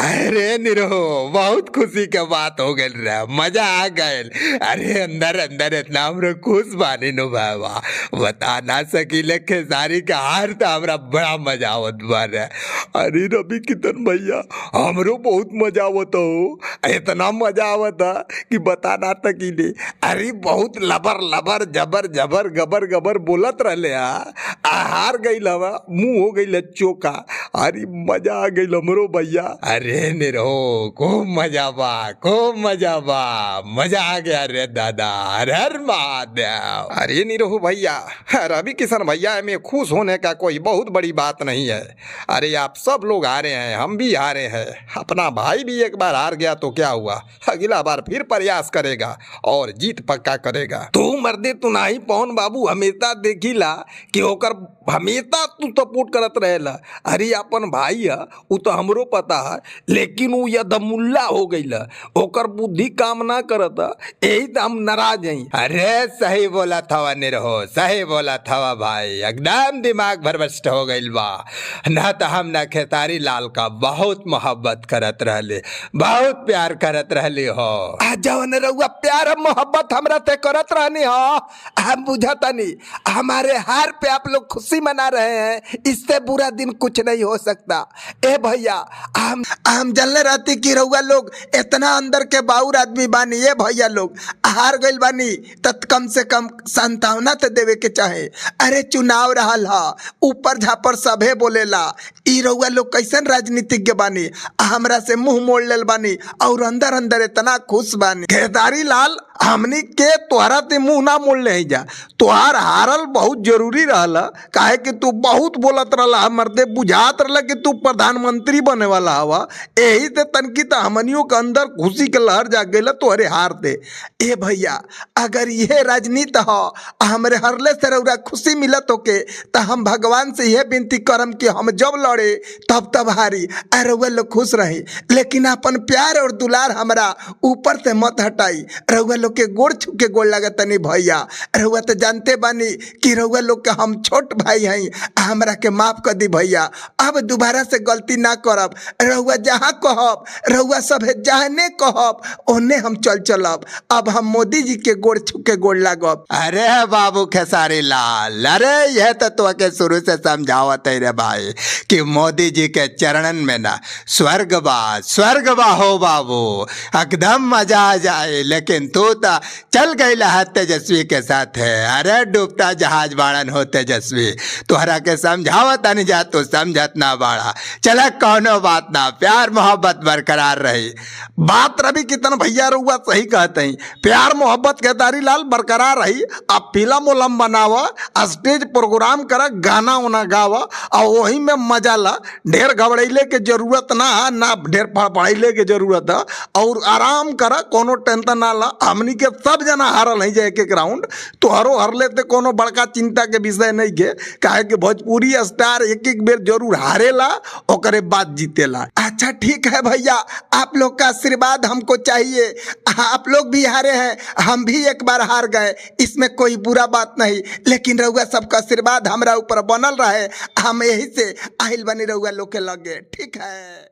अरे निरो, बहुत खुशी के बात हो गई रे, मजा आ गइल। अरे अंदर अंदर इतना हमरो खुश बानी नो बाबा, बता ना सकीले। खेसारी के हार तो हमरा बड़ा मजा आवत बा रे। अरे रवि किशन भैया, हमरो बहुत मजा आवत हो, इतना मजा आवत कि बता ना सकीले। अरे बहुत लबर लबर जबर जबर गबर गबर बोलत रहले, आ हार गइल हवा, मुंह हो गइल चोखा। अरे मजा आ गइल हमरो भैया। अरे निरो, खूब मजा बा, खूब मजा बा, मजा आ गया रे दादा। हर हर महादेव। अरे निरहु भैया, रवि किशन भैया में खुश होने का कोई बहुत बड़ी बात नहीं है। अरे आप सब लोग हारे हैं, हम भी हारे हैं, अपना भाई भी एक बार हार गया तो क्या हुआ, अगला बार फिर प्रयास करेगा और जीत पक्का करेगा। तू मर्दे तू नाही पवन बाबू, हमेशा देखिला कि होकर हमेशा तू सपोर्ट करत रहेला। अरे अपन भाई है उ तो हमरो पता है, लेकिन उ यदमुल्ला हो गइल, ओकर बुद्धि काम ना करत, यही तो हम नाराज हैं। अरे सही बोला था निरहो, सही बोला था भाई, एकदम दिमाग भरभष्ट हो गइल बा। ना तो हम ना खेसारी लाल का बहुत मोहब्बत करत रहले, बहुत प्यार करत रहले हो। आ जवन रउआ प्यार मोहब्बत हमरा से करत रहनी हो, हम बुझतानी हमारे हार पे आप लोग खुशी मना रहे हैं, इससे बुरा दिन कुछ नहीं हो सकता। ए भैया, हम जानले रहती कि रउआ लोग इतना अंदर के बाउर आदमी बानी। ए भैया लोग हार गइल बानी तत कम से कम सांत्वना तो देवे के चाहे। अरे चुनाव रहल हा, ऊपर झापर सभे बोलेला, ई रउआ लोग कैसन राजनीतिज्ञ बानी, हमरा से मुंह मोड़ लेल बानी और अंदर अंदर इतना खुश बानी। खेसारी लाल, हमनी के तोहरा ते मुंह ना मोड़ ले जा, तोहार हारल बहुत जरूरी रहल, काहे कि तू बहुत बोलत रहला, हमर बुझात रहला कि तू प्रधानमंत्री बने वाला हवा, यही से तनकी तो हमनियों के अंदर खुशी के लहर जाग गइल तोहरे हार दे। ए भैया, अगर यह राजनीति हो हमरे हरले से रउरा खुशी मिलत होके तो हम भगवान से यह विनती करम कि हम जब लड़े तब तब हारी, अरे रउआ लोग खुश रही, लेकिन अपन प्यार और दुलार हमरा ऊपर से मत हटाई। रउआ लोग के गोड़ छू के गोड़ लगतनी भैया, रउआ तो जानते बानी कि रउआ लोग के हम छोट भाई हई, हमरा के माफ कर दी भैया, अब दोबारा से गलती ना करब। रउआ जहाँ कहब, रउआ सब जहने कहब ओने हम चल चलब। अब हम मोदी जी के गोड़ छू के गोड़ लागब। अरे बाबू खेसारी लाल, अरे यह तो तो के शुरू से समझावत है रे भाई कि मोदी जी के चरणन में ना स्वर्ग बा, स्वर्ग बा हो बाबू, एकदम मजा आ जाए। लेकिन तू तो चल गई है तेजस्वी के साथ है। अरे डूबता जहाज बाड़न हो तेजस्वी, तोहरा के समझावत नहीं जा, तू समझत ना बाड़ा। चल कौनो बात ना, प्यार मोहब्बत बरकरार रही। बात रवि कितन भैया रउआ सही कहते हैं, प्यार मोहब्बत खेसारी लाल बरकरार रही। अब फिल्म उलम बनावा, स्टेज प्रोग्राम कर, गाना उना गावा और वही में मजा ला। ढेर घबराइले के जरूरत ना है, ना ढेर पढ़ाइले के जरूरत है, और आराम कर, कोनो टेंशन ना ला। हमनी के सब जना हारल है एक एक राउंड, तोहरो हरले ते कोनो बड़का चिंता के विषय नहीं के, काहे कि भोजपुरी स्टार एक एक बेर जरूर हारेला ओकरे बाद जीतेला। अच्छा ठीक है भैया, आप लोग का आशीर्वाद हमको चाहिए। आप लोग भी हारे हैं, हम भी एक बार हार गए, इसमें कोई बुरा बात नहीं, लेकिन रउआ सबका आशीर्वाद हमरा ऊपर बनल रहे, हम यही से आहिल बनी रउआ लोग के लगे। ठीक है।